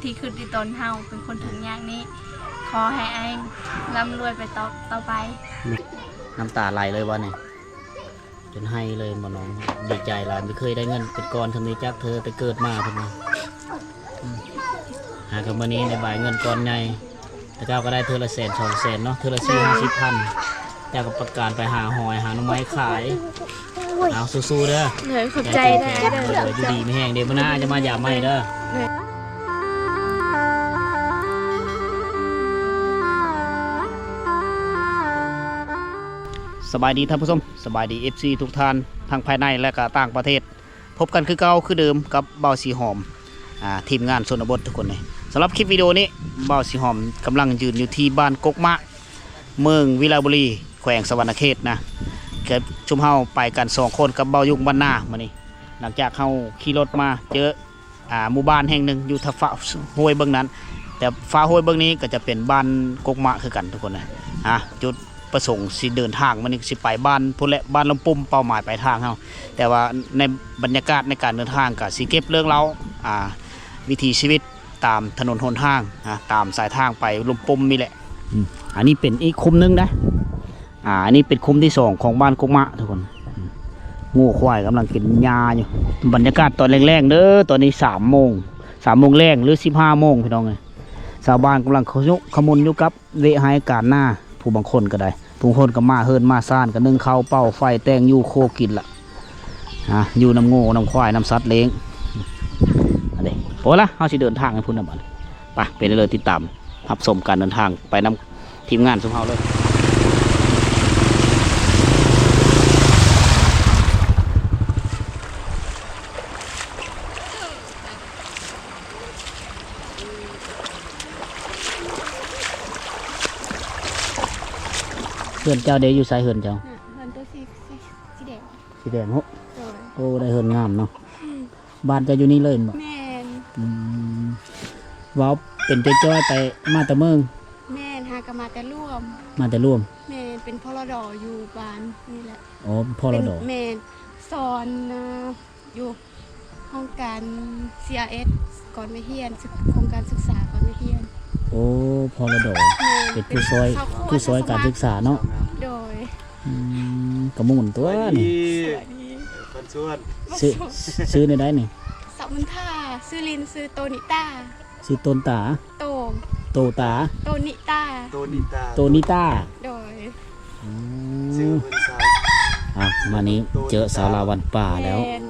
ທີ່ຄິດດີຕົນເຮົາເປັນຄົນທຸກຍາກນີ້ ຂໍໃຫ້ອ້າຍລ່ຳລວຍໄປຕໍ່ ຕໍ່ໄປ. ນ້ຳຕາໄຫຼເລີຍບໍ່ນີ້? ຈົນໄຫ້ເລີຍບໍ່ນ້ອງ? ດີໃຈຫຼາຍ ບໍ່ເຄີຍໄດ້ເງິນເປັນກ້ອນສ່ຳນີ້ຈັກເທື່ອ ແຕ່ເກີດມາເພິ່ນວ່າ. ອືມ ຫາກັບມື້ນີ້ໄດ້ບາຍເງິນກ້ອນໃຫຍ່ ແຕ່ເກົ່າກໍໄດ້ເທື່ອລະແສນສອງແສນເນາະ ເທື່ອລະສີ່ຫ້າສິບພັນ ເຈົ້າກໍປະການໄປຫາຫອຍ ຫາໜໍ່ໄມ້ຂາຍ. ເອົາ ສູ້ໆເດີ. ໂດຍ ຂອບໃຈຫຼາຍໆເດີ. ໂດຍ ຢູ່ດີມີແຮງເດີ ມື້ໜ້າຈະມາຢາມໃໝ່ເດີ. ໂດຍ. ສະບາຍດີທ່ານຜູ້ຊົມ ສະບາຍດີ ເອັຟຊີ ທຸກທ່ານ ທັງພາຍໃນ ແລະ ກະຕ່າງປະເທດ. ພົບກັນຄືເກົ່າຄືເດີມກັບບ່າວສີຫອມ ອາ ທີມງານຊົນນະບົດທຸກຄົນເລີຍ. ສຳລັບຄລິບວິດີໂອນີ້ ບ່າວສີຫອມກຳລັງຢືນຢູ່ທີ່ບ້ານກົກມະ ເມືອງວິລະບູລີ ແຂວງສະຫວັນນະເຂດນະ. ກະຊຸມເຮົາໄປກັນສອງຄົນກັບບ່າວຍຸງບ້ານນາມື້ນີ້ ຫຼັງຈາກເຮົາຂີ່ລົດມາເຈີ ອາ ໝູ່ບ້ານແຫ່ງໜຶ່ງຢູ່ທາງຟ້າຫ້ວຍເບື້ອງນັ້ນ ແຕ່ຟ້າຫ້ວຍເບື້ອງນີ້ກໍຈະເປັນບ້ານກົກມະຄືກັນທຸກຄົນນະ. ອາ ຈຸດປະສົງຊິເດີນທາງມື້ນີ້ຊິໄປບ້ານພຸ້ນແຫຼະ ບ້ານລົມປຸ່ມ ເປົ້າໝາຍປາຍທາງເຮົາ. ແຕ່ວ່າໃນບັນຍາກາດໃນການເດີນທາງກໍຊິເກັບເລື່ອງລາວ ອາ ວິຖີຊີວິດຕາມຖະໜົນຫົນທາງ ອາ ຕາມສາຍທາງໄປລົມປຸ່ມນີ້ແຫຼະ. ອືມ ອັນນີ້ເປັນອີກຄຸ້ມໜຶ່ງເດ້. ອາ ອັນນີ້ເປັນຄຸ້ມທີສອງຂອງບ້ານກົກມະທຸກຄົນ. ອືມ ງົວຄວາຍກຳລັງກິນຫຍ້າຢູ່. ບັນຍາກາດຕອນແລງໆເດີ ຕອນນີ້ສາມໂມງ ສາມໂມງແລງ ຫຼື ສິບຫ້າໂມງພີ່ນ້ອງເອີຍ. ຊາວບ້ານກຳລັງຂະຍຸກຂະມຸນຢູ່ກັບເວະໄຮ່ການນາ ຜູ້ບາງຄົນກໍໄດ້ ຜູ້ບາງຄົນກໍມາເຮືອນມາຊານ ກໍໜຶ້ງເຂົ້າ ເປົ່າໄຟ ແຕ່ງຢູ່ຄົວກິນລະ. ອາ ຢູ່ນຳງົວນຳຄວາຍນຳສັດລ້ຽງ. ອັນນີ້ ໂອ້ລະ ເຮົາຊິເດີນທາງໄປພຸ້ນນະບັດ. ໄປ ເປັນເລີຍ ຕິດຕາມຮັບຊົມການເດີນທາງໄປນຳທີມງານຊຸມເຮົາເລີຍ. ເຮືອນເຈົ້າເດ ຢູ່ໃສເຮືອນເຈົ້າ? ເຮືອນໂຕສີ ສີ ສີແດງ ສີແດງເນາະ. ໂດຍ. ໂອ້ ໄດ້ເຮືອນງາມເນາະ. ອືມ ບ້ານເຈົ້າຢູ່ນີ້ເລີຍແມ່ນບໍ່? ແມ່ນ. ອືມ ເວົ້າເປັນຈ້ອຍໆໄປ ມາແຕ່ເມືອງ? ແມ່ນ ຫາກໍມາແຕ່ລວມ. ມາແຕ່ລວມ. ແມ່ນ ເປັນ ພລດ ຢູ່ບ້ານນີ້ແຫຼະ. ອໍ ພລດ. ແມ່ນ ສອນ ຢູ່ຫ້ອງການ ຊີອາເອັສ ກ່ອນໄວຮຽນ ໂຄງການສຶກສາກ່ອນໄວຮຽນ. ໂອ້ ພລດ. ແມ່ນ ເປັນຜູ້ຊ່ອຍ ເປັນຊາວຄູ ຜູ້ຊ່ອຍການສຶກສາເນາະ. ໂດຍ. ອືມ ກະມ່ວນຕົວນີ້. ສະບາຍດີ ເອີ ຄົນຊວນ. ຊື່ ຊື່ແນວໃດນີ້? ສາວບຸນທາ. ຊື່ຫຼິ້ນຊື່ໂຕນິຕາ. ຊື່ຕົ້ນຕາ? ໂຕ ໂຕຕາ? ໂຕນິຕາ. ໂຕນິຕາ ໂຕນິຕາ. ໂດຍ. ອືມ ຊື່ເພິ່ນສາວ. ອ່ະ ມານີ້ເຈີສາວລາວບ້ານປ່າແລ້ວ. ແມ່ນ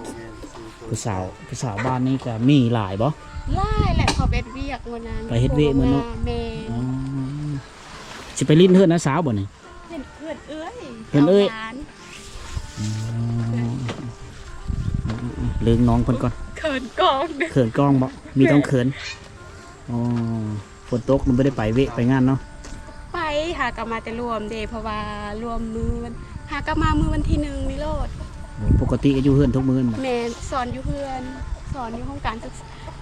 ຜູ້ສາວ ຜູ້ສາວບ້ານນີ້ກະມີຫຼາຍບໍ່? ຫຼາຍແຫຼະ ເຂົາໄປເຮັດວຽກມື້ນັ້ນ ໄປເຮັດວຽກມື້ເນາະ. ແມ່ນ. ອໍ ຊິໄປຫຼິ້ນເຮືອນນ້າສາວບໍ່ນີ້? ເຮືອນ ເຮືອນເອື້ອຍ. ເຮືອນເອື້ອຍ. ອືມ ເລື່ອງນ້ອງເພິ່ນກ່ອນ. ເຂີນກ້ອງ ເຂີນກ້ອງບໍ່? ມີຕ້ອງເຂີນ. ອໍ ຝົນຕົກບໍ່ໄດ້ໄປເວະໄປງານເນາະ? ໄປ ຫາກໍມາແຕ່ລວມເດ້ ເພາະວ່າລວມມື້ ຫາກໍມາມື້ວັນທີໜຶ່ງນີ້ໂລດ. ໂອ້ ປົກກະຕິກໍຢູ່ເຮືອນທຸກມື້ແມ່ນບໍ່? ແມ່ນ ສອນຢູ່ເຮືອນ ສອນຢູ່ໂຮງການສຶກ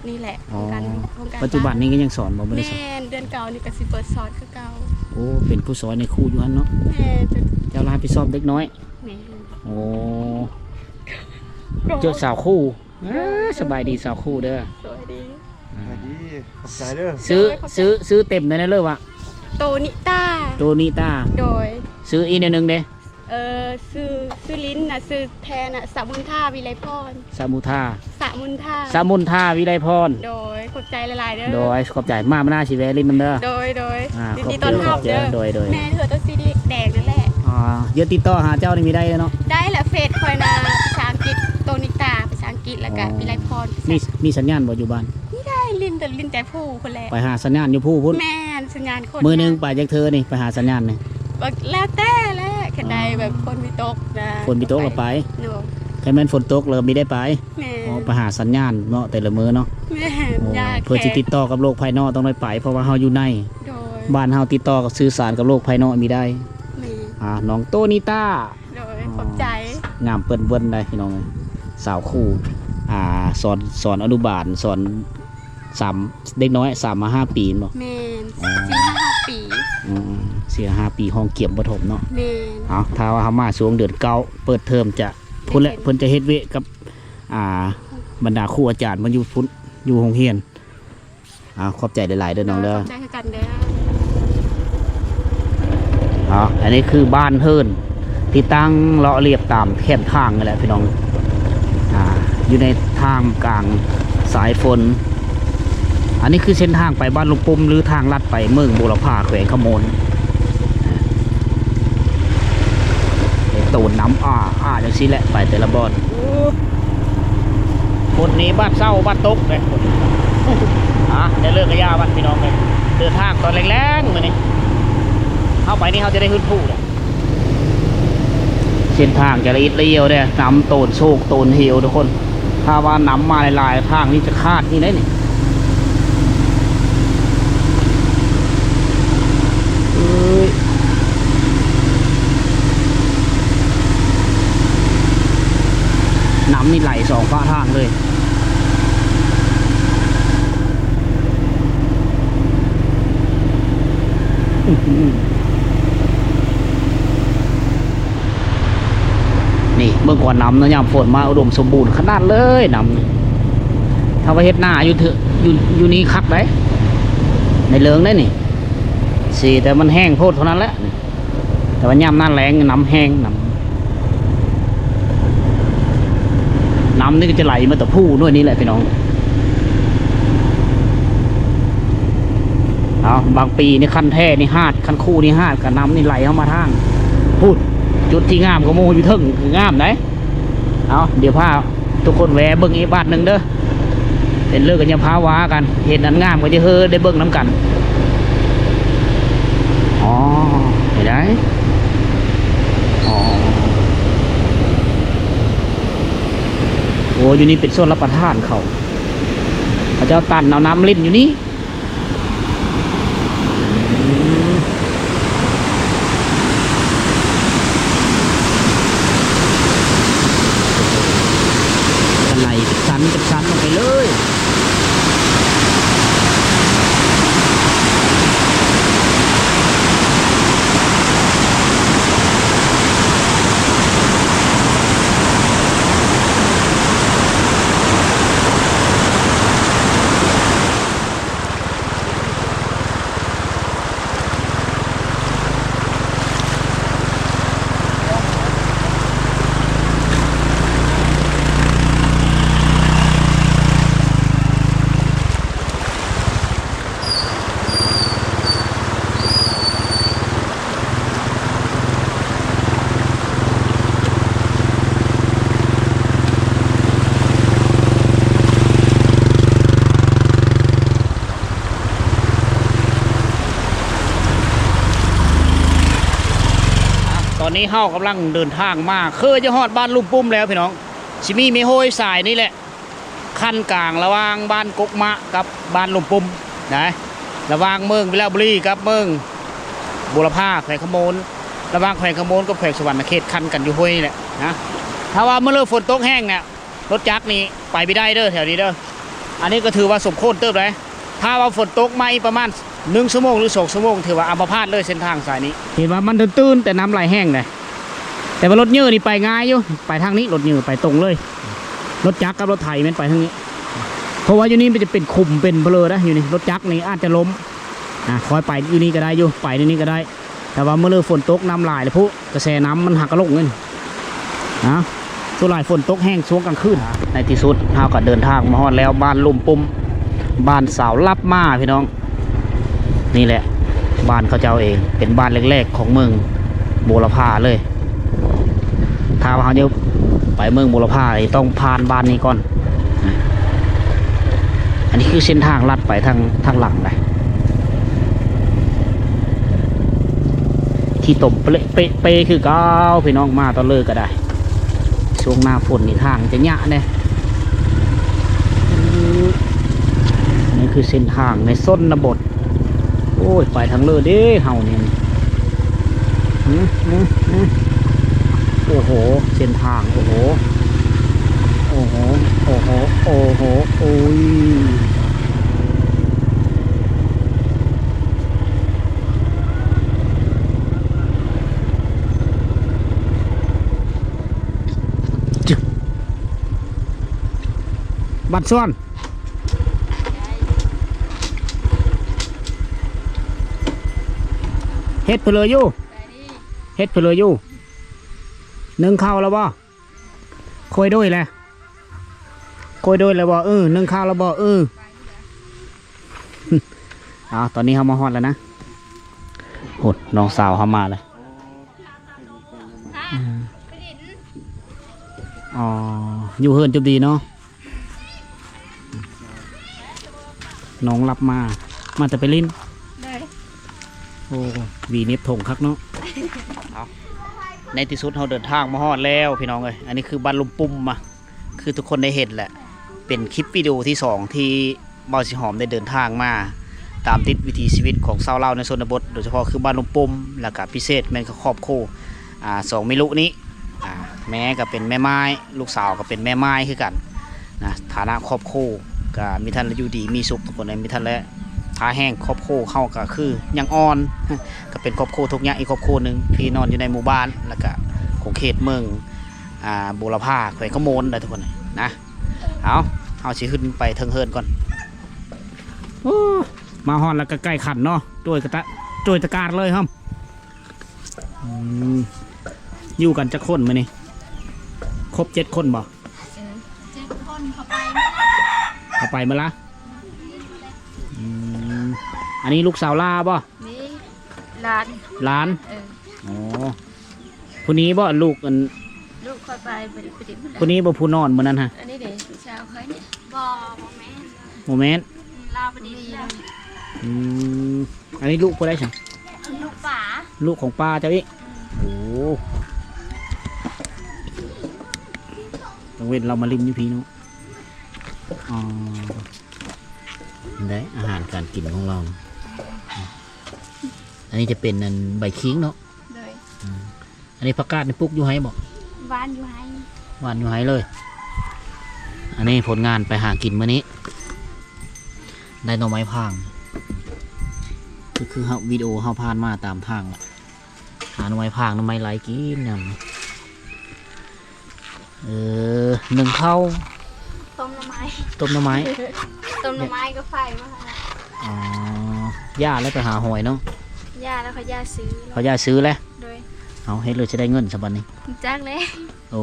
ນີ້ແຫຼະ. ອໍ ໂຮງການ ໂຮງການ ປັດຈຸບັນນີ້ກໍຍັງສອນບໍ່? ບໍ່ໄດ້ສອນ. ແມ່ນ ເດືອນເກົ້ານີ້ກໍຊິເປີດສອນຄືເກົ່າ. ໂອ້ ເປັນຜູ້ຊ່ອຍນາຍຄູຢູ່ຫັ້ນເນາະ. ແມ່ນ. ເຈົ້າລະຮັບຜິດຊອບເດັກນ້ອຍ? ແມ່ນ. ໂອ້ ເຈີສາວຄູ. ເອີ ສະບາຍດີສາວຄູເດີ. ສະບາຍດີ. ອ່າ ສະບາຍດີ ຂອບໃຈເດີ. ຊື່ ໂດຍ ຂອບໃຈ. ຊື່ ຊື່ເຕັມແນວໃດເລີຍວະ? ໂຕນິຕາ. ໂຕນິຕາ. ໂດຍ. ຊື່ອີກແນວໜຶ່ງເດ? ເອີ ຊື່ ຊື່ຫຼິ້ນນະ ຊື່ແທ້ນະ ສະມຸນທາ ວິໄລພອນ. ສະມຸນທາ ສະມຸນທາ ສະມຸນທາ ວິໄລພອນ. ໂດຍ ຂອບໃຈຫຼາຍໆເດີ. ໂດຍ ຂອບໃຈ. ມາມື້ໜ້າຊິແວະຫຼິ້ນນຳເດີ. ໂດຍ ໂດຍ. ອ່າ ຍິນດີຕ້ອນຮັບເດີ. ໂດຍ ໂດຍ. ແມ່ນ ເຮືອນໂຕສີແດງນັ້ນແຫຼະ. ອ່າ ຢາກຕິດຕໍ່ຫາເຈົ້ານີ້ມີໄດ້ເນາະ? ໄດ້ລະ ເຟສຂ້ອຍນະ ພາສາອັງກິດ ໂຕນິຕາ ພາສາອັງກິດ ແລ້ວກະ ອໍ ວິໄລພອນ. ມີ ມີສັນຍານບໍ່ຢູ່ບ້ານ? ມີໄດ້ ຫຼິ້ນແຕ່ ຫຼິ້ນແຕ່ພູພຸ້ນແຫຼະ. ໄປຫາສັນຍານຢູ່ພູພຸ້ນ? ແມ່ນ ສັນຍານຄົນ. ມື້ໜຶ່ງໄປຈັກເທື່ອນີ້ ໄປຫາສັນຍານນີ້? ກໍແລ້ວແຕ່ແຫຼະ ຄັນໃດ ອໍ ແບບຝົນບໍ່ຕົກນະ ຝົນບໍ່ຕົກກໍໄປ. ໂດຍ. ຄັນແມ່ນຝົນຕົກແລ້ວກໍມີໄດ້ໄປ. ແມ່ນ. ອໍ ໄປຫາສັນຍານເນາະ ແຕ່ລະມື້ເນາະ. ແມ່ນ. ໂອ້ ຍາກ ເພື່ອຊິຕິດຕໍ່ກັບໂລກພາຍນອກຕ້ອງໄດ້ໄປ ເພາະວ່າເຮົາຢູ່ໃນ. ໂດຍ. ບ້ານເຮົາຕິດຕໍ່ກັບສື່ສານກັບໂລກພາຍນອກມີໄດ້. ແມ່ນ. ອ່າ ນ້ອງໂຕນິຕາ. ໂດຍ ອືມ ຂອບໃຈ. ງາມເປີ້ນເວີ້ນໄດ໋ພີ່ນ້ອງເອີຍ ສາວຄູ ອ່າ ສອນ ສອນອະນຸບານ ສອນສາມ ເດັກນ້ອຍສາມມາຫ້າປີແມ່ນບໍ່? ແມ່ນ. ອໍ ສີ່ມາຫ້າປີ. ອືມ ສີ່ຫ້າປີ ຫ້ອງກຽມປະຖົມເນາະ. ແມ່ນ. ເອົາ ຖ້າວ່າເຮົາມາຊ່ວງເດືອນເກົ້າເປີດເທີມຈະພຸ້ນແຫຼະ ເພິ່ນຈະເຮັດວຽກກັບ ອ່າ ບັນດາຄູອາຈານເພິ່ນຢູ່ພຸ້ນ ຢູ່ໂຮງຮຽນ. ເອົາ ຂອບໃຈຫຼາຍໆເດີນ້ອງເດີ. ຂອບໃຈຄືກັນເດີ. ເອົາ ອັນນີ້ຄືບ້ານເຮືອນທີ່ຕັ້ງເລາະລຽບຕາມແຄມທາງນີ້ແຫຼະພີ່ນ້ອງ. ອ່າ ຢູ່ໃນທ່າມກາງສາຍຝົນ. ອັນນີ້ຄືເສັ້ນທາງໄປບ້ານລຸງປຸ້ມ ຫຼື ທາງລັດໄປເມືອງບູລະພາ ແຂວງຄຳມ່ວນ. ໂຕນນ້ຳອາໆ ຈັ່ງຊີ້ແຫຼະ ໄປແຕ່ລະບ່ອນ. ໂອ້ ຝົນນີ້ບາດເຊົ້າບາດຕົກເດ້. ອ່າ ແຕ່ເລີກກະຢ່າມັນພີ່ນ້ອງເອີຍ. ເດີນທາງຕອນແລງໆມື້ນີ້ ເຮົາໄປນີ້ເຮົາຈະໄດ້ຮຶດຮູ້ເດ້. ເສັ້ນທາງຈະລະອິດລະອ້ຽວເດ້ ນ້ຳໂຕນໂຊກໂຕນເຫວທຸກຄົນ. ຖ້າວ່ານ້ຳມາຫຼາຍໆ ທາງນີ້ຈະຂາດນີ້ເດ້ນີ້. ເອີຍ ນ້ຳນີ້ໄຫຼສອງຟາກທາງເລີຍ. ນີ້ເບິ່ງກວ່ານ້ຳເນາະ ຍາມຝົນມາອຸດົມສົມບູນຂະໜາດເລີຍນ້ຳນີ້. ຖ້າວ່າເຮັດນາຢູ່ເທີ ຢູ່ ຢູ່ນີ້ຄັກໃດ ໃນເລີງໃດນີ້ ຊິ ແຕ່ມັນແຫ້ງໂພດເທົ່ານັ້ນແຫຼະ. ແຕ່ວ່າຍາມໜ້າແລ້ງນ້ຳແຫ້ງ ນ້ຳ ນ້ຳນີ້ກໍຈະໄຫຼມາແຕ່ພູໂນ່ນນີ້ແຫຼະພີ່ນ້ອງ. ເອົາ ບາງປີນີ້ຄັນແທ້ນີ້ຫາດ ຄັນຄູນີ້ຫາດ ກະນ້ຳນີ້ໄຫຼເຂົ້າມາທາງພຸ້ນ. ຈຸດທີ່ງາມກວ່າໝູ່ຢູ່ເທິງ ຄືງາມໃດ. ເອົາ ດຽວພາທຸກຄົນແວ່ເບິ່ງອີກບາດໜຶ່ງເດີ. ເຫັນເລີກກະຢ່າພາວ່າກັນ ເຫັນອັນງາມກໍຈະເຮີໄດ້ເບິ່ງນຳກັນ. ອໍ ເຫັນໄດ໋. ອໍ ໂອ້ ຢູ່ນີ້ເປັນສວນລະປະທານເຂົາ ເຂົາເຈົ້າຕັນເອົານ້ຳຫຼິ້ນຢູ່ນີ້. ກະໄຫຼເປັນຊັ້ນເປັນຊັ້ນລົງໄປເລີຍ. ຕອນນີ້ເຮົາກຳລັງເດີນທາງມາ ຄືຈະຮອດບ້ານລຸ່ມປຸ້ມແລ້ວພີ່ນ້ອງ. ຊິມີແມ່ຫ້ວຍສາຍນີ້ແຫຼະ ຂັ້ນກາງລະຫວ່າງບ້ານກົກມະກັບບ້ານລຸ່ມປຸ້ມນະ ລະຫວ່າງເມືອງວິລະບູລີກັບເມືອງບູລະພາ ແຂວງຄຳມ່ວນ ລະຫວ່າງແຂວງຄຳມ່ວນກັບແຂວງສະຫວັນນະເຂດ ຂັ້ນກັນຢູ່ຫ້ວຍນີ້ແຫຼະນະ. ຖ້າວ່າມື້ເລີ້ຝົນຕົກແຮງນະ ລົດຈັກນີ້ໄປບໍ່ໄດ້ເດີ ແຖວນີ້ເດີ. ອັນນີ້ກໍຖືວ່າສົມຄວນເຕີບໃດ. ຖ້າວ່າຝົນຕົກມາອີກປະມານໜຶ່ງຊົ່ວໂມງ ຫຼື ສອງຊົ່ວໂມງ ຖືວ່າອຳມະພາດເລີຍເສັ້ນທາງສາຍນີ້. ເຫັນວ່າມັນຕື້ນໆ ແຕ່ນ້ຳໄຫຼແຮງເດ້. ແຕ່ວ່າລົດເຍີນີ້ໄປງ່າຍຢູ່ ໄປທາງນີ້ລົດເຍີໄປຕົງເລີຍ. ລົດຈັກກັບລົດໄຖແມ່ນໄປທາງນີ້ ເພາະວ່າຢູ່ນີ້ມັນຈະເປັນຂຸມເປັນເພີເລີໄດ໋ ຢູ່ນີ້ລົດຈັກນີ້ອາດຈະລົ້ມ. ອ່າ ຄ່ອຍໄປຢູ່ນີ້ກໍໄດ້ຢູ່ ໄປໃນນີ້ກໍໄດ້. ແຕ່ວ່າມື້ເລີ້ຝົນຕົກນ້ຳຫຼາຍລະພຸ ກະແສນ້ຳມັນຫາກະລົງເລີຍ. ນະ ສ່ວນຫຼາຍຝົນຕົກແຮງຊ່ວງກາງຄືນ. ໃນທີ່ສຸດເຮົາກໍເດີນທາງມາຮອດແລ້ວ ບ້ານລຸ່ມປຸ້ມ ບ້ານສາວລັບມາພີ່ນ້ອງ. ນີ້ແຫຼະ ບ້ານເຂົາເຈົ້າເອງ ເປັນບ້ານແລກໆຂອງເມືອງບູລະພາເລີຍ. ຖ້າວ່າເຮົາຈະໄປເມືອງບູລະພາຕ້ອງຜ່ານບ້ານນີ້ກ່ອນ. ອັນນີ້ຄືເສັ້ນທາງລັດໄປທາງ ທາງຫຼັງໄດ໋. ຂີ້ຕົມເປະເປະເປະຄືເກົ່າພີ່ນ້ອງ ມາຕອນເລີກະໄດ້. ຊ່ວງໜ້າຝົນນີ້ທາງຈະຍະແດ່. ນີ້ຄືເສັ້ນທາງໃນຊົນນະບົດ. ໂອ້ຍ ໄປທາງເລີເດ້ເຮົານີ້. ຫື ຫື ຫື ໂອ້ໂຫ ເສັ້ນທາງ ໂອ້ໂຫ ໂອ້ໂຫ ໂອ້ໂຫ ໂອ້ໂຫ ໂອ້ຍ. ບ້ານສວນ. ເຮັດເພີເລີຢູ່ ເຮັດເພີເລີຢູ່ ໜຶ້ງເຂົ້າແລ້ວບໍ່? ຄ່ອຍໂດຍແຫຼະ ຄ່ອຍໂດຍແລ້ວບໍ່? ເອີ ໜຶ້ງເຂົ້າແລ້ວບໍ່? ເອີ ເອົາ ຕອນນີ້ເຮົາມາຮອດແລ້ວນະ ໂອ້ ນ້ອງສາວເຮົາມາແລ້ວ. ອໍ ຢູ່ເຮືອນຈົບດີເນາະ ນ້ອງລັບມາ ມາແຕ່ໄປຫຼິ້ນ ໂອ້ ຫວີເໜັບຖົງຄັກເນາະ. ເອົາ ໃນທີ່ສຸດເຮົາເດີນທາງມາຮອດແລ້ວພີ່ນ້ອງເອີຍ ອັນນີ້ຄືບ້ານລຸ່ມປຸ່ມມາ ຄືທຸກຄົນໄດ້ເຫັນແຫຼະ ເປັນຄລິບວິດີໂອທີສອງທີ່ບ່າວສີຫອມໄດ້ເດີນທາງມາຕາມຕິດວິຖີຊີວິດຂອງຊາວລາວໃນຊົນນະບົດ ໂດຍສະເພາະຄືບ້ານລຸ່ມປຸ່ມ ແລ້ວກະພິເສດແມ່ນຄອບຄົວ ອ່າ ສອງແມ່ລູກນີ້ ອ່າ ແມ່ກໍເປັນແມ່ໝ້າຍ ລູກສາວກໍເປັນແມ່ໝ້າຍຄືກັນນະ ຖານະຄອບຄົວກໍມີທ່ານລະຢູ່ດີມີສຸກ ທຸກຄົນເອີຍ ມີທ່ານລະທ່າແຮງ ຄອບຄົວເຮົາກໍຄືຍັງອ່ອນ ກໍເປັນຄອບຄົວທຸກຍາກອີກຄອບຄົວໜຶ່ງທີ່ນອນຢູ່ໃນໝູ່ບ້ານ ແລ້ວກໍຂົງເຂດເມືອງ ອ່າ ບູລະພາ ແຂວງຄຳມ່ວນໄດ໋ທຸກຄົນນະ. ເອົາ ເຮົາຊິຂຶ້ນໄປເທິງເຮືອນກ່ອນ. ໂອ້ ມາຮອດແລ້ວກໍໄກ່ຂັນເນາະ ໂດຍກະຕະ ໂດຍຕະກາດເລີຍເຮົາ. ອືມ ຢູ່ກັນຈັກຄົນມື້ນີ້? ຄົບເຈັດຄົນບໍ່? ເອີ ເຈັດຄົນ ເຂົາໄປໝົດລະ ເຂົາໄປໝົດລະ. ອືມ ອັນນີ້ລູກສາວຫຼ້າບໍ່? ນີ້ຫຼານ ຫຼານ ເອີ ອໍ ຜູ້ນີ້ບໍ່? ລູກອັນ ລູກຂ້ອຍໄປ ບໍ່ໄດ້ໄປຫຼິ້ນ ຜູ້ນີ້ບໍ່? ຜູ້ນອນມື້ນັ້ນຫະ? ອັນນີ້ເດ້ ສາວຂ້ອຍນີ້ ບໍ່ ບໍ່ແມ່ນ ບໍ່ແມ່ນ ອືມ ລາວບໍ່ໄດ້ຫຼິ້ນ. ອືມ ອັນນີ້ລູກຜູ້ໃດຊັ້ນ? ລູກປ້າ ລູກຂອງປ້າເຈົ້າອີກ. ອືມ ໂອ້ ກາງເວັນລາວມາຫຼິ້ນຢູ່ພີ້ເນາະ. ອໍ ເຫັນໄດ໋ ອາຫານການກິນຂອງລາວ. ອັນນີ້ຈະເປັນອັນໃບຄີງເນາະ. ໂດຍ ອືມ ອັນນີ້ຜັກກາດນີ້ປູກຢູ່ໄຮ່ບໍ່? ຫວ່ານຢູ່ໄຮ່ ຫວ່ານຢູ່ໄຮ່ເລີຍ. ອັນນີ້ຜົນງານໄປຫາກິນມື້ນີ້ ໄດ້ໜໍ່ໄມ້ພາງ ຄື ຄືເຮົາ ວິດີໂອເຮົາຜ່ານມາຕາມທາງລະ ຫາໜໍ່ໄມ້ພາງ ໜໍ່ໄມ້ໄລ່ກິນນຳ. ເອີ ໜຶ້ງເຂົ້າ ຕົ້ມໜໍ່ໄມ້ ຕົ້ມໜໍ່ໄມ້ ຕົ້ມໜໍ່ໄມ້ກັບໄຂ່ມາ. ອໍ ຢ້າແລ້ວໄປຫາຫອຍເນາະ? ຢ້າແລ້ວ ເຂົາຢ້າຊື້ ເຂົາຢ້າຊື້ແລ້ວ. ໂດຍ ເອົາ ເຮັດແລ້ວຊິໄດ້ເງິນຊະບັດນີ້ ຈັກແລ້ວ. ໂອ້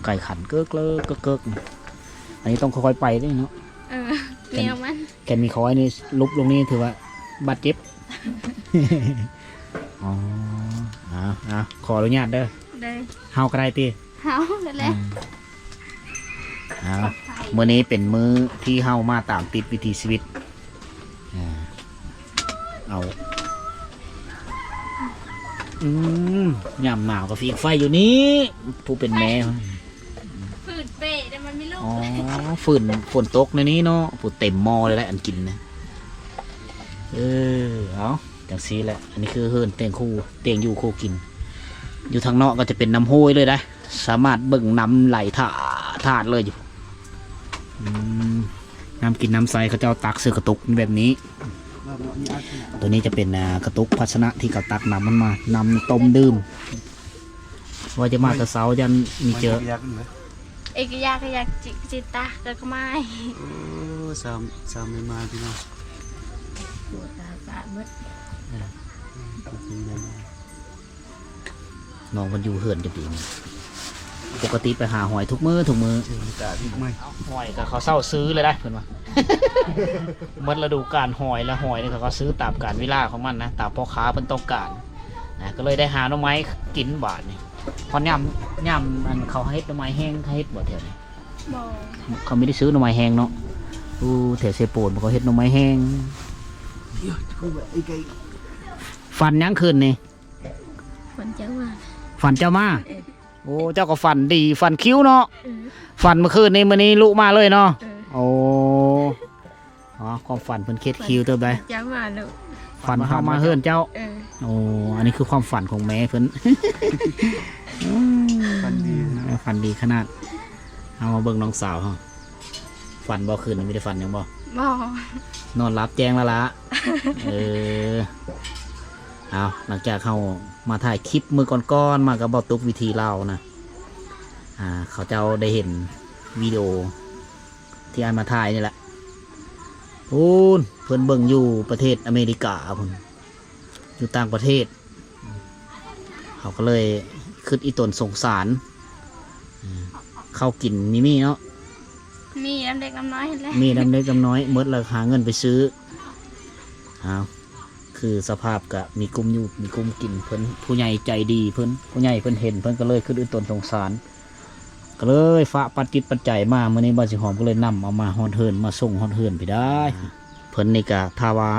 ໄກ່ຂັນເກີກເກີກເກີກເກີກ. ອັນນີ້ຕ້ອງຄ່ອຍໆໄປເດ້ເນາະ. ເອີ ແນວມັນ ແຄ່ມີຄ້ອຍນີ້ຫຼຸບລົງນີ້ຖືວ່າບາດເຈັບ. ອໍ ເອົາ ເອົາ ຂໍອະນຸຍາດເດີ. ໂດຍ ເຮົາກໍໄດ້ຕິ? ເຮົານັ້ນແຫຼະ. ອືມ ເອົາ ປອດໄພ ມື້ນີ້ເປັນມື້ທີ່ເຮົາມາຕາມຕິດວິຖີຊີວິດ. ອ່າ ເອົາ ອືມ ຍາມໜາວກໍຟິງໄຟຢູ່ນີ້ ຜູ້ເປັນແມ່ ຝືນເປະ ແຕ່ມັນມີລູກ. ອໍ ຝືນ ຝົນຕົກໃນນີ້ເນາະ ຜູ້ເຕັມໝໍ້ເລີຍແຫຼະ ອັນກິນນະ. ເອີ ເອົາ ຈັ່ງຊີ້ແຫຼະ ອັນນີ້ຄືເຮືອນເຕີງຄູ່ ເຕີງຢູ່ຄູ່ກິນ. ຢູ່ທາງນອກກໍຈະເປັນນ້ຳຫ້ວຍເລີຍໄດ໋ ສາມາດເບິ່ງນ້ຳໄຫຼຖາດໆເລີຍຢູ່. ອືມ ນ້ຳກິນນ້ຳໃຊ້ເຂົາເຈົ້າຕັກໃສ່ກະຕຸກແບບນີ້. ໂຕນີ້ຈະເປັນ ອ່າ ກະຕຸກພາຊະນະທີ່ເຂົາຕັກນ້ຳມັນມາ ນ້ຳຕົ້ມດື່ມ. ວ່າຈະມາແຕ່ເຊົ້າ ຢ້ານມີເຈີ. ເອກະຢາກະຢາກຈິ ຈິຕາກະຂະມາຍ. ໂອ້ ສາມ ສາມແມ່ມາຍພີ່ນ້ອງ. ຕົວຕາກາດໝົດ. ເອີ ເປັນແມ່ມາຍ. ນ້ອງເພິ່ນຢູ່ເຮືອນຈະປີນີ້ ປົກກະຕິໄປຫາຫອຍທຸກມື້ ທຸກມື້. ຫອຍກໍເຂົາເຊົາຊື້ເລີຍໄດ໋ ເພິ່ນວ່າ ໝົດລະດູການຫອຍແລ້ວ. ຫອຍນີ້ເຂົາກໍຊື້ຕາມການເວລາຂອງມັນນະ ຕາມພໍ່ຄ້າເພິ່ນຕ້ອງການນະ. ກໍເລີຍໄດ້ຫາໜໍ່ໄມ້ກິນບາດນີ້. ເພາະຍາມ ຍາມອັນເຂົາເຮັດໜໍ່ໄມ້ແຫ້ງ ເຂົາເຮັດບໍ່ແຖວນີ້? ບໍ່ ເຂົາມີແຕ່ຊື້ໜໍ່ໄມ້ແຫ້ງເນາະ. ໂອ້ ແຖວເຊໂປນເຂົາເຮັດໜໍ່ໄມ້ແຫ້ງ. ຝັນຫຍັງຄືນນີ້? ຝັນເຈົ້າມາ ຝັນເຈົ້າມາ. ເອີ ໂອ້ ເຈົ້າກໍຝັນດີ ຝັນຄິວເນາະ. ເອີ ຝັນມື້ຄືນນີ້ ມື້ນີ້ລຸມາເລີຍເນາະ. ເອີ ໂອ້ ອໍ ຄວາມຝັນເພິ່ນເຂິດຄິວເຕີບໃດ໋. ເຈົ້າມາລຸ ຝັນເຂົ້າມາເຮືອນເຈົ້າ. ເອີ ໂອ້ ອັນນີ້ຄືຄວາມຝັນຂອງແມ່ເພິ່ນ. ອືມ ຝັນດີເນາະ ເອີ ຝັນດີຂະໜາດ. ເຮົາມາເບິ່ງນ້ອງສາວເຮົາ. ຝັນບໍ່? ຄືນນີ້ມີໄດ້ຝັນຫຍັງບໍ່? ບໍ່ ນອນຫຼັບແຈ້ງແລ້ວລະ. ເອີ ເອົາ ຫຼັງຈາກເຮົາມາຖ່າຍຄລິບມື້ກ່ອນໆມາກັບບ່າວຕຸກ ວິຖີລາວນະ ອ່າ ເຂົາເຈົ້າໄດ້ເຫັນວິດີໂອທີ່ອ້າຍມາຖ່າຍນີ້ແຫຼະ. ພຸ້ນ ເພິ່ນເບິ່ງຢູ່ປະເທດອາເມລິກາພຸ້ນ. ຢູ່ຕ່າງປະເທດ ເຮົາກໍເລີຍຄິດອີ່ຕົນສົງສານ. ເຂົ້າກິນມີມີເນາະ ມີນຳເລັກນຳນ້ອຍຫັ້ນແຫຼະ ມີນຳເລັກນຳນ້ອຍ ໝົດແລ້ວຫາເງິນໄປຊື້. ອ້າວ ຄືສະພາບກະມີກຸ້ມຢູ່ມີກຸ້ມກິນ ເພິ່ນຜູ້ໃຫຍ່ໃຈດີ ເພິ່ນຜູ້ໃຫຍ່ເພິ່ນເຫັນ ເພິ່ນກໍເລີຍຄິດອີ່ຕົນສົງສານ ກໍເລີຍຝາກປັດຈິດປັດໃຈມາ. ມື້ນີ້ບ່າວສີຫອມກໍເລີຍນຳເອົາມາຮອດເຮືອນ ມາສົ່ງຮອດເຮືອນພີ້ດາ. ເພິ່ນນີ້ກະຖ້າວ່າ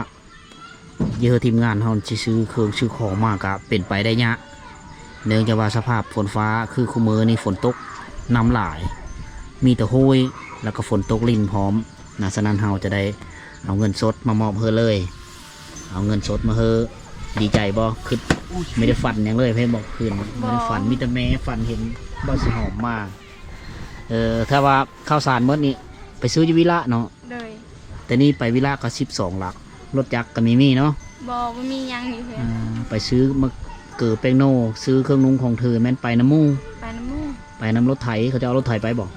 ເອີ ທີມງານເຮົາຊິຊື້ເຄື່ອງຊື້ຂອງມາກະເປັນໄປໄດ້ຍາກ ເນື່ອງຈາກວ່າສະພາບຝົນຟ້າຄືຄູ່ມື້ນີ້ຝົນຕົກ ນ້ຳຫຼາຍ ມີແຕ່ໂຫຍ ແລ້ວກໍຝົນຕົກລິນພ້ອມນະ. ສະນັ້ນເຮົາຈະໄດ້ເອົາເງິນສົດມາມອບເຮີເລີຍ ເອົາເງິນສົດມາເຮີ. ດີໃຈບໍ່? ຄືບໍ່ໄດ້ຝັນຫຍັງເລີຍ ເພບອກຄືນບໍ່ໄດ້ຝັນ ມີແຕ່ແມ່ຝັນເຫັນບ່າວສີຫອມມາ. ເອີ ຖ້າວ່າເຂົ້າສານໝົດນີ້ໄປຊື້ຢູ່ວິລະເນາະ. ໂດຍ ແຕ່ນີ້ໄປວິລະກໍສິບສອງຫຼັກ ລົດຈັກກໍມີມີເນາະ. ບໍ່ ບໍ່ມີຫຍັງຢູ່ເຮືອນ. ອ່າ ໄປຊື້ໝາກເກີແປ້ງໂນ ຊື້ເຄື່ອງນຸ່ງຂອງຖື ແມ່ນໄປນຳໝູ່ ໄປນຳໝູ່ ໄປນຳລົດໄຖ. ເຂົາເຈົ້າເອົາລົດໄຖໄປບໍ່?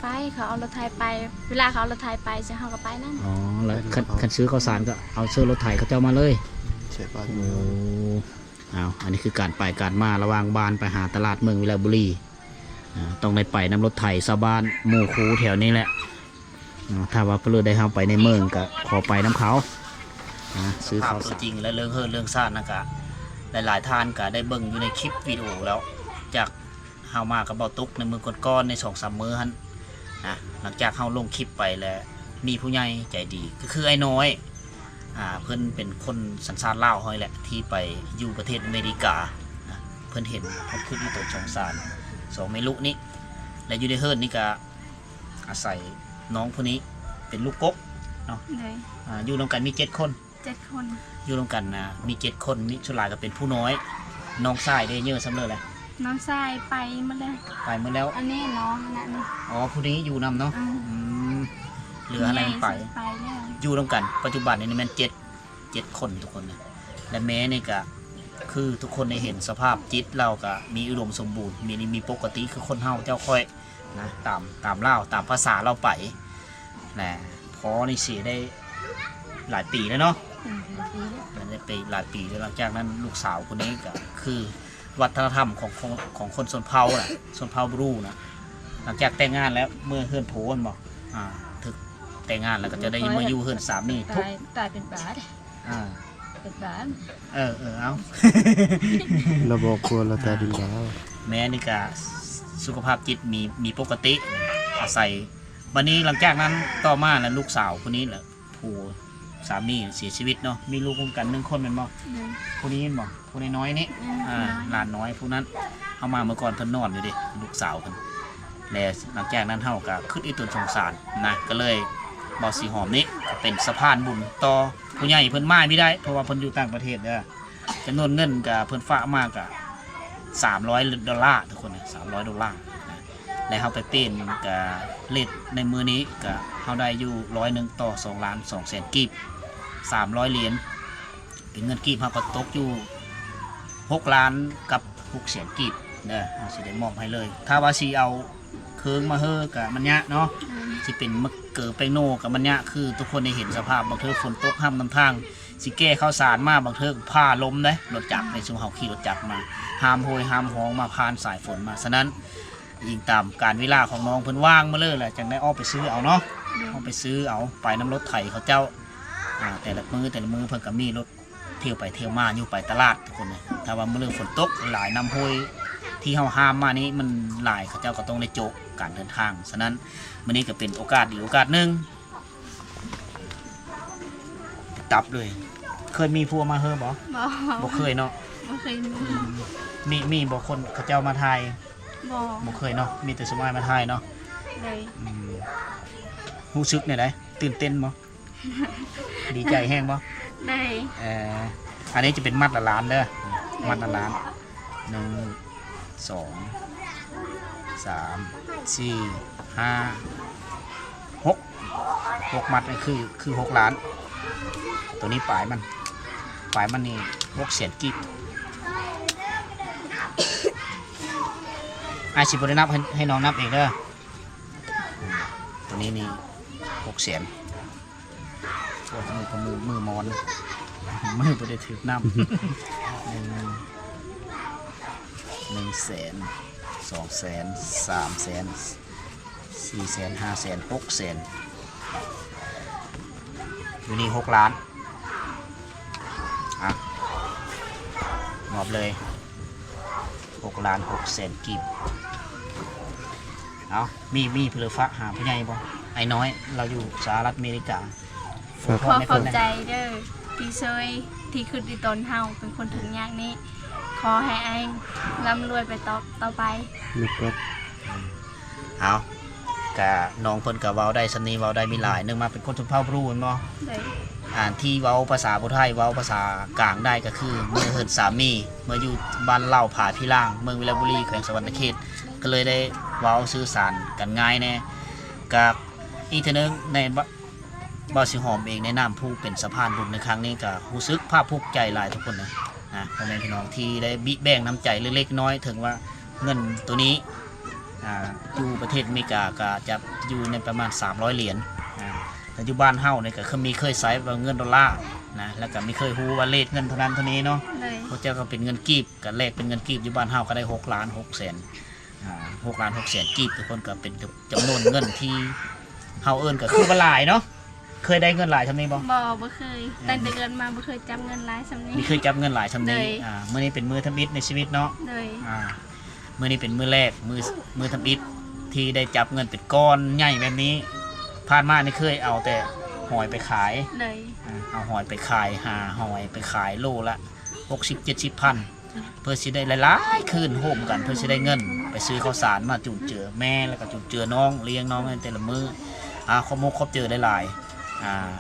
ໄປ ເຂົາເອົາລົດໄຖໄປ ເວລາເຂົາເອົາລົດໄຖໄປ ເຮົາກໍໄປນຳ. ອໍ ແລ້ວຄັນ ຄັນຊື້ເຂົ້າສານກໍເອົາເຊີລົດໄຖເຂົາເຈົ້າມາເລີຍ. ໂອ້ ອ້າວ ອັນນີ້ຄືການໄປການມາລະຫວ່າງບ້ານໄປຫາຕະຫຼາດເມືອງວິລະບູລີ. ອ່າ ຕ້ອງໄດ້ໄປນຳລົດໄຖຊາວບ້ານໝູ່ຄູ່ແຖວນີ້ແຫຼະ. ອ່າ ຖ້າວ່າເພິ່ນໄດ້ເຮົາໄປໃນເມືອງກໍຂໍໄປນຳເຂົາ ອ່າ ຊື້ເຂົ້າສານ. ຕົວຈິງ ແລະ ເລື່ອງເຮືອນເລື່ອງຊານນັ້ນກະ ຫຼາຍໆທ່ານກະໄດ້ເບິ່ງຢູ່ໃນຄລິບວິດີໂອແລ້ວ ຈາກເຮົາມາກັບເບົາຕຸກໃນມື້ກ່ອນໆ ໃນສອງສາມມື້ຫັ້ນນະ. ຫຼັງຈາກເຮົາລົງຄລິບໄປແລ້ວ ມີຜູ້ໃຫຍ່ໃຈດີ ກໍຄືອ້າຍນ້ອຍ ອ່າ ເພິ່ນເປັນຄົນສັນຊາດລາວເຮົານີ້ແຫຼະ ທີ່ໄປຢູ່ປະເທດອາເມລິການະ. ເພິ່ນເຫັນ ເພິ່ນຄິດອີ່ຕົນສົງສານສອງແມ່ລູກນີ້ ແລະ ຢູ່ໃນເຮືອນນີ້ກະ ອາໄສນ້ອງຜູ້ນີ້ເປັນລູກກົກເນາະ. ໂດຍ ອ່າ ຢູ່ນຳກັນມີເຈັດຄົນ. ເຈັດຄົນ ຢູ່ນຳກັນນະ ມີເຈັດຄົນ ມີສ່ວນຫຼາຍກໍເປັນຜູ້ນ້ອຍ. ນ້ອງຊາຍເດ້ ເຍອະສ່ຳເລີແຫຼະ? ນ້ອງຊາຍໄປໝົດແລ້ວ ໄປໝົດແລ້ວ. ອັນນີ້ນ້ອງນັ້ນ. ອໍ ຜູ້ນີ້ຢູ່ນຳເນາະ. ອືມ ອືມ ເຫຼືອອັນນັ້ນໄປ ໄປແລ້ວ. ຢູ່ນຳກັນປັດຈຸບັນນີ້ແມ່ນເຈັດ ເຈັດຄົນທຸກຄົນນະ. ແລະ ແມ່ນີ້ກະຄືທຸກຄົນໄດ້ເຫັນສະພາບຈິດລາວກະມີອຸດົມສົມບູນ ມີ ມີປົກກະຕິຄືຄົນເຮົາເຈົ້າຂ້ອຍ ນະ ຕາມ ຕາມລາວ ຕາມພາສາລາວໄປ ແລະ ພໍ່ນີ້ເສຍໄດ້ຫຼາຍປີແລ້ວເນາະ. ອືມ ໄດ້ໄປຫຼາຍປີແລ້ວ. ຫຼັງຈາກນັ້ນລູກສາວຄົນນີ້ກໍຄືວັດທະນະທຳຂອງ ຂອງ ຂອງຄົນຊົນເຜົ່ານະ ຊົນເຜົ່າບຣູນະ. ຫຼັງຈາກແຕ່ງງານແລ້ວ ເມືອເຮືອນຜົວແມ່ນບໍ່? ອ່າ ຖືກແຕ່ງງານແລ້ວກໍຈະໄດ້ມາຢູ່ເຮືອນສາມີ. ຕາຍ ຕາຍເປັນບາດ. ອ່າ ເປັນບາດ. ເອີ ເອີ ເອົາ ລະບອກຄົວລະຕາດິນດາວ. ແມ່ນີ້ກະສຸຂະພາບຈິດມີ ມີປົກກະຕິ ອາໄສ. ບັດນີ້ຫຼັງຈາກນັ້ນຕໍ່ມາລະ ລູກສາວຜູ້ນີ້ລະ ຜູ້ສາມີເສຍຊີວິດເນາະ. ມີລູກຮ່ວມກັນໜຶ່ງຄົນແມ່ນບໍ່? ໂດຍ. ຜູ້ນີ້ແມ່ນບໍ່? ຜູ້ນ້ອຍໆນີ້. ອືມ ອ່າ ຫຼານນ້ອຍຜູ້ນັ້ນ ເຮົາມາມື້ກ່ອນເພິ່ນນອນຢູ່ເດ້ ລູກສາວເພິ່ນ. ແລະ ຫຼັງຈາກນັ້ນເຮົາກະຄິດອີ່ຕົນສົງສານນະ ກໍເລີຍ ບ່າວສີຫອມນີ້ເປັນສະພານບຸນຕໍ່ ຜູ້ໃຫຍ່ເພິ່ນມາບໍ່ໄດ້ ເພາະວ່າເພິ່ນຢູ່ຕ່າງປະເທດເດີ. ຈຳນວນເງິນກະເພິ່ນຝາກມາກະສາມຮ້ອຍໂດລາ ທຸກຄົນນະ ສາມຮ້ອຍໂດລານະ. ແລະ ເຮົາໄປປ່ຽນກະເລດໃນມື້ນີ້ກະ ເຮົາໄດ້ຢູ່ຮ້ອຍໜຶ່ງຕໍ່ສອງລ້ານສອງແສນກີບ ສາມຮ້ອຍຫຼຽນ ເປັນເງິນກີບເຮົາກໍຕົກຢູ່ຫົກລ້ານກັບຫົກແສນກີບເດີ ເຮົາຊິໄດ້ມອບໃຫ້ເລີຍ. ຖ້າວ່າຊິເອົາ ເຄື່ອງມາເຮີກະມັນຍາກເນາະ. ອືມ ຊິເປັນໝາກເກີແປ້ງໂນກະມັນຍາກ ຄືທຸກຄົນໄດ້ເຫັນສະພາບ ບາງເທື່ອຝົນຕົກຫ້ຳນຳທາງ ຊິແກ່ເຂົ້າສານມາ ບາງເທື່ອຟ້າລົມເດ້ ລົດຈັກໃນຊຸມເຮົາຂີ່ລົດຈັກມາ ຫ້າມໂຫຍຫ້າມຮອງມາ ຜ່ານສາຍຝົນມາ. ສະນັ້ນ ອີງຕາມການເວລາຂອງນ້ອງເພິ່ນວ່າງມາເລີຍລະ ຈັ່ງໄດ້ອອກໄປຊື້ເອົາເນາະ. ອອກໄປຊື້ເອົາ ໄປນຳລົດໄຖເຂົາເຈົ້າ. ອ່າ ແຕ່ລະມື້ ແຕ່ລະມື້ເພິ່ນກະມີລົດ ທ່ຽວໄປທ່ຽວມາຢູ່ໄປຕະຫຼາດທຸກຄົນເລີຍ. ຖ້າວ່າມື້ເລີ່ມຝົນຕົກຫຼາຍ ນ້ຳຫ້ວຍທີ່ເຮົາຫ້າມມານີ້ມັນຫຼາຍ ເຂົາເຈົ້າກໍຕ້ອງໄດ້ໂຈະການເດີນທາງ. ສະນັ້ນ ມື້ນີ້ກໍເປັນໂອກາດດີໂອກາດໜຶ່ງ ຕັບເລີຍ. ເຄີຍມີຜູ້ມາເຮີບໍ່? ບໍ່ ບໍ່ເຄີຍເນາະ. ບໍ່ເຄີຍມີ. ອືມ ມີ ມີບໍ່ຄົນເຂົາເຈົ້າມາຖ່າຍ? ບໍ່ ບໍ່ເຄີຍເນາະ ມີແຕ່ຊຸມອ້າຍມາຖ່າຍເນາະ. ໂດຍ. ອືມ ຮູ້ສຶກແນວໃດ? ຕື່ນເຕັ້ນບໍ່? ດີໃຈແຮງບໍ່? ໄດ້. ເອີ ອັນນີ້ຈະເປັນມັດລະລ້ານເດີ ໄດ້ ມັດລະລ້ານ ໜຶ່ງ ສອງ ສາມ ສີ່ ຫ້າ ຫົກ ຫົກມັດນີ້ຄື ຄືຫົກລ້ານ. ໂຕນີ້ປາຍມັນ ປາຍມັນນີ້ຫົກແສນກີບ. ອ້າຍຊິບໍ່ໄດ້ນັບ ໃຫ້ ໃຫ້ນ້ອງນັບເອງເດີ. ໂຕນີ້ນີ້ຫົກແສນ. ໂອ້ ມື ມື ມືມອນ. ມືບໍ່ໄດ້ຖືກນຳ. ໜຶ່ງ ໜຶ່ງແສນ ສອງແສນ ສາມແສນ ສີ່ແສນ ຫ້າແສນ ຫົກແສນ ຢູ່ນີ້ຫົກລ້ານ. ອ່ະ ມອບເລີຍ ຫົກລ້ານຫົກແສນກີບ. ເອົາ ມີ ມີເພື່ອຝາກຫາຜູ້ໃຫຍ່ບໍ່? ອ້າຍນ້ອຍ ລາວຢູ່ສະຫະລັດອາເມລິກາ. ຂໍຂອບໃຈເດີ ທີ່ຊ່ວຍ ທີ່ຄິດດີຕົນເຮົາເປັນຄົນທຸກຍາກນີ້. ຂໍໃຫ້ອ້າຍລ່ຳລວຍໄປຕໍ່ ຕໍ່ໄປ. ເອົາ ກະນ້ອງເພິ່ນກະເວົ້າໄດ້ສ່ຳນີ້ ເວົ້າໄດ້ມີຫຼາຍ. ໜຶ່ງມາເປັນຄົນຊົນເຜົ່າບຣູແມ່ນບໍ່? ໂດຍ. ອ່າ ທີ່ເວົ້າພາສາຜູ້ໄທ ເວົ້າພາສາກາງໄດ້ ກະຄືເມືອເຮືອນສາມີ ເມືອຢູ່ບ້ານເລົ່າຜາພີລ່າງ ເມືອງວິລະບູລີ ແຂວງສະຫວັນນະເຂດ ກະເລີຍໄດ້ເວົ້າສື່ສານກັນງ່າຍແດ່. ກະອີກເທື່ອໜຶ່ງ ໃນ ບ່າວສີຫອມເອງໃນນາມຜູ້ເປັນສະພານບຸນໃນຄັ້ງນີ້ ກະຮູ້ສຶກພາກພູມໃຈຫຼາຍທຸກຄົນນະ ນະ ພໍ່ແມ່ພີ່ນ້ອງທີ່ໄດ້ບິແບ່ງນ້ຳໃຈເລັກໆນ້ອຍໆ. ເຖິງວ່າເງິນໂຕນີ້ ອ່າ ຢູ່ປະເທດອາເມລິກາກະຈະຢູ່ໃນປະມານສາມຮ້ອຍຫຼຽນ ອ່າ ແຕ່ຢູ່ບ້ານເຮົານີ້ກະຄືມີເຄີຍໃຊ້ວ່າເງິນໂດລານະ ແລ້ວກະມີເຄີຍຮູ້ວ່າເລດເງິນເທົ່ານັ້ນເທົ່ານີ້ເນາະ. ໂດຍ. ພວກເຈົ້າກະເປັນເງິນກີບ ກະແລກເປັນເງິນກີບ ຢູ່ບ້ານເຮົາກະໄດ້ຫົກລ້ານຫົກແສນ ອ່າ ຫົກລ້ານຫົກແສນກີບ ທຸກຄົນ ກະເປັນຈຳນວນເງິນທີ່ເຮົາເອີ້ນກະຄືວ່າຫຼາຍເນາະ. ເຄີຍໄດ້ເງິນຫຼາຍສ່ຳນີ້ບໍ່? ບໍ່ ບໍ່ເຄີຍ. ເອີ ຕັ້ງແຕ່ເກີດມາບໍ່ເຄີຍຈັບເງິນຫຼາຍສ່ຳນີ້. ບໍ່ເຄີຍຈັບເງິນຫຼາຍສ່ຳນີ້. ໂດຍ. ອ່າ ມື້ນີ້ເປັນມື້ທຳອິດໃນຊີວິດເນາະ. ໂດຍ. ອ່າ ມື້ນີ້ເປັນມື້ແລກ ມື້ ມື້ທຳອິດທີ່ໄດ້ຈັບເງິນເປັນກ້ອນໃຫຍ່ແບບນີ້. ຜ່ານມານີ້ເຄີຍເອົາແຕ່ຫອຍໄປຂາຍ. ໂດຍ. ອ່າ ເອົາຫອຍໄປຂາຍ ຫາຫອຍໄປຂາຍໂລລະຫົກສິບເຈັດສິບພັນ ເພື່ອຊິໄດ້ຫຼາຍໆຄືນໂຮມກັນ ເພື່ອຊິໄດ້ເງິນໄປຊື້ເຂົ້າສານມາຈຸນເຈືອແມ່ ແລ້ວກະຈຸນເຈືອນ້ອງ ລ້ຽງນ້ອງໃນແຕ່ລະມື້. ອ່າ ຂອບມຸກຂອບໃຈຫຼາຍໆ ອ່າ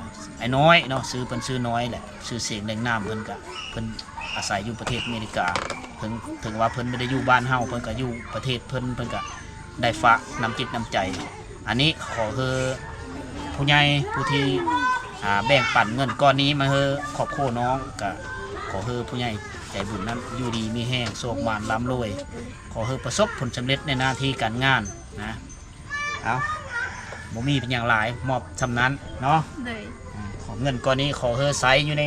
ອ້າຍນ້ອຍເນາະ ຊື່ເພິ່ນຊື່ນ້ອຍແຫຼະ ຊື່ສຽງແດງນາມເພິ່ນກະ ເພິ່ນອາໄສຢູ່ປະເທດອາເມລິກາ. ເຖິງ ເຖິງວ່າເພິ່ນບໍ່ໄດ້ຢູ່ບ້ານເຮົາ ເພິ່ນກະຢູ່ປະເທດເພິ່ນ ເພິ່ນກະ ໄດ້ຝາກນ້ຳຈິດນ້ຳໃຈ. ອັນນີ້ຂໍເຮີຜູ້ໃຫຍ່ຜູ້ທີ່ ອ່າ ແບ່ງປັນເງິນກ້ອນນີ້ມາເຮີຄອບຄົວນ້ອງ ກະຂໍເຮີຜູ້ໃຫຍ່ໃຈບຸນນັ້ນຢູ່ດີມີແຮງ ໂຊກໝານລ່ຳລວຍ. ຂໍເຮີປະສົບຜົນສຳເລັດໃນໜ້າທີ່ການງານນະ. ເອົາ ບໍ່ມີເປັນຫຍັງຫຼາຍ ມອບສ່ຳນັ້ນເນາະ. ໂດຍ. ອ່າ ຂໍເງິນກ້ອນນີ້ ຂໍເຮີໃຊ້ຢູ່ໃນ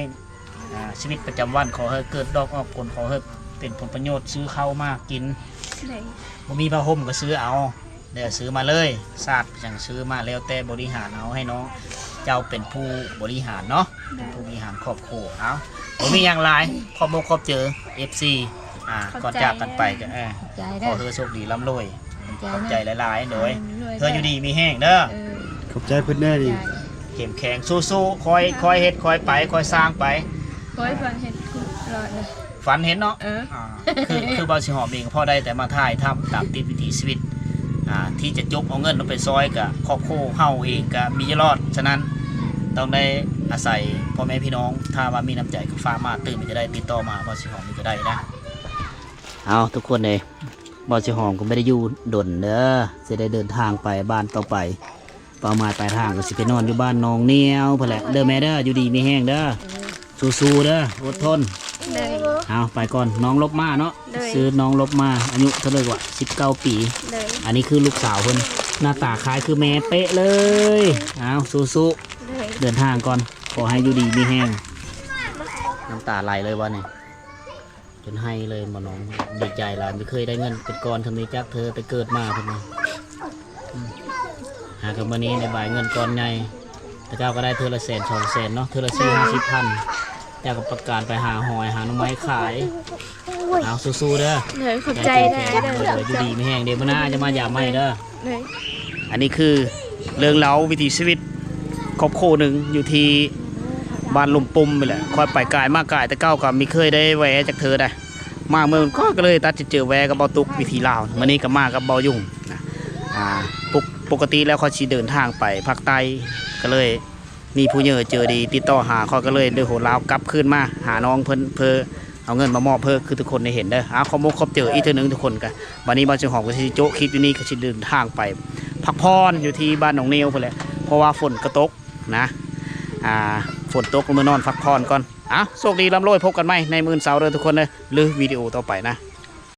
ອ່າ ຊີວິດປະຈຳວັນ ຂໍໃຫ້ເກີດດອກອອກຜົນ ຂໍໃຫ້ເປັນຜົນປະໂຫຍດ ຊື້ເຂົ້າມາກິນ. ໂດຍ. ບໍ່ມີຜ້າຫົ່ມກໍຊື້ເອົາ ແລ້ວຊື້ມາເລີຍ ຊາດຫຍັງຊື້ມາ ແລ້ວແຕ່ບໍລິຫານເອົາ ໃຫ້ນ້ອງເຈົ້າເປັນຜູ້ບໍລິຫານເນາະ. ໂດຍ. ເປັນຜູ້ບໍລິຫານຄອບຄົວ. ເອົາ ບໍ່ມີຫຍັງຫຼາຍ ຂອບອົກຂອບໃຈ ເອັຟຊີ ອ່າ ຂອບໃຈ ກ່ອນຈາກກັນໄປກໍ ເອີ ຂອບໃຈເດີ ຂໍໃຫ້ໂຊກດີລ່ຳລວຍ. ຂອບໃຈເດີ ຂອບໃຈຫຼາຍໆ. ໂດຍ. ອືມ ເອີ ຢູ່ດີມີແຮງເດີ. ເອີ ຂອບໃຈເພິ່ນແດ່ນີ້. ເຂັ້ມແຂງ ສູ້ໆ ຄ່ອຍ ຄ່ອຍເຮັດ ຄ່ອຍໄປ ຄ່ອຍສ້າງໄປ. ຂໍໃຫ້ຝັນເຫັນຕະຫຼອດເດີ ຝັນເຫັນເນາະ. ເອີ ອ່າ ຄື ຄືບ່າວສີຫອມເອງກໍພໍໄດ້ແຕ່ມາຖ່າຍທຳຕາມຕິດວິຖີຊີວິດ ອ່າ ທີ່ຈະຈົກເອົາເງິນລົງໄປຊ່ອຍ ກະຄອບຄົວເຮົາເອງກະມີຢູ່ລອດ. ສະນັ້ນຕ້ອງໄດ້ອາໄສພໍ່ແມ່ພີ່ນ້ອງ ຖ້າວ່າມີນ້ຳໃຈກໍຝາກມາຕື່ມນີ້ກໍໄດ້ ຕິດຕໍ່ມາບ່າວສີຫອມນີ້ກໍໄດ້ນະ. ເອົາ ທຸກຄົນເອີຍ ບ່າວສີຫອມກໍບໍ່ໄດ້ຢູ່ດົນເດີ ຊິໄດ້ເດີນທາງໄປບ້ານຕໍ່ໄປ. ເປົ້າໝາຍປາຍທາງກໍຊິໄປນອນຢູ່ບ້ານໜອງນຽວພຸ້ນແຫຼະເດີແມ່ເດີ. ຢູ່ດີມີແຮງເດີ ສູ້ໆເດີ ອົດທົນ. ໂດຍ. ເອົາ ໄປກ່ອນ ນ້ອງລົບມາເນາະ. ໂດຍ. ຊື່ນ້ອງລົບມາ ອາຍຸເທົ່າໃດກວ່າ? ສິບເກົ້າປີ. ໂດຍ. ອັນນີ້ຄືລູກສາວເພິ່ນ ໜ້າຕາຄ້າຍຄືແມ່ເປະເລີຍ. ເອົາ ສູ້ໆ. ໂດຍ. ເດີນທາງກ່ອນ ຂໍໃຫ້ຢູ່ດີມີແຮງ. ນ້ຳຕາໄຫຼເລີຍວະນີ້. ຈົນໄຫ້ເລີຍບໍ່ນ້ອງ ດີໃຈຫຼາຍ ບໍ່ເຄີຍໄດ້ເງິນເປັນກ້ອນສ່ຳນີ້ຈັກເທື່ອ ແຕ່ເກີດມາເພິ່ນວ່າ. ອືມ ຫາກັບມື້ນີ້ໄດ້ບາຍເງິນກ້ອນໃຫຍ່ ແຕ່ເກົ່າກໍໄດ້ເທື່ອລະແສນສອງແສນເນາະ ເທື່ອລະສີ່ຫ້າສິບພັນ ເຈົ້າກໍປະການໄປຫາຫອຍຫາໜໍ່ໄມ້ຂາຍ. ເອົາ ສູ້ໆເດີ. ໂດຍ ຂອບໃຈຫຼາຍເດີ. ໂດຍ ຢູ່ດີມີແຮງເດີ ມື້ໜ້າຈະມາຢາມໃໝ່ເດີ. ໂດຍ. ອັນນີ້ຄືເລື່ອງລາວວິຖີຊີວິດຄອບຄົວໜຶ່ງຢູ່ທີ່ບ້ານລຸ່ມປຸ່ມນີ້ແຫຼະ ຂ້ອຍໄປກາຍມາກາຍ ແຕ່ເກົ່າກໍມີເຄີຍໄດ້ແວ່ຈັກເທື່ອໃດ ມາເມືອງ ຂ້ອຍກໍເລີຍຕັດສິນໃຈແວ່ກັບບ່າວຕຸກ ວິຖີລາວ. ມື້ນີ້ກໍມາກັບບ່າວຍຸງນະ ອ່າ ປົກ ປົກກະຕິແລ້ວຂ້ອຍຊິເດີນທາງໄປພາກໃຕ້ ກໍເລີຍມີຜູ້ໃຫຍ່ໃຈດີຕິດຕໍ່ຫາ ຂ້ອຍກໍເລີຍໄດ້ໂຫລາວກັບຄືນມາຫານ້ອງເພິ່ນ ເພື່ອ ເອົາເງິນມາມອບເພິ່ນ ຄືທຸກຄົນໄດ້ເຫັນເດີ. ອ່າ ຂອບອົກຂອບໃຈອີກເທື່ອໜຶ່ງທຸກຄົນ. ກໍບັດນີ້ບ່າວສີຫອມກໍຊິໂຈະຄລິບຢູ່ນີ້ ກໍຊິເດີນທາງໄປພັກຜ່ອນຢູ່ທີ່ບ້ານໜອງນຽວພຸ້ນແຫຼະ ເພາະວ່າຝົນກໍຕົກນະ ອ່າ ຝົນຕົກ ເມືອນອນພັກຜ່ອນກ່ອນ. ອ່າ ໂຊກດີລ່ຳລວຍ ພົບກັນໃໝ່ໃນມື້ເຊົ້າເດີທຸກຄົນເດີ ຫຼື ວິດີໂອຕໍ່ໄປນະ.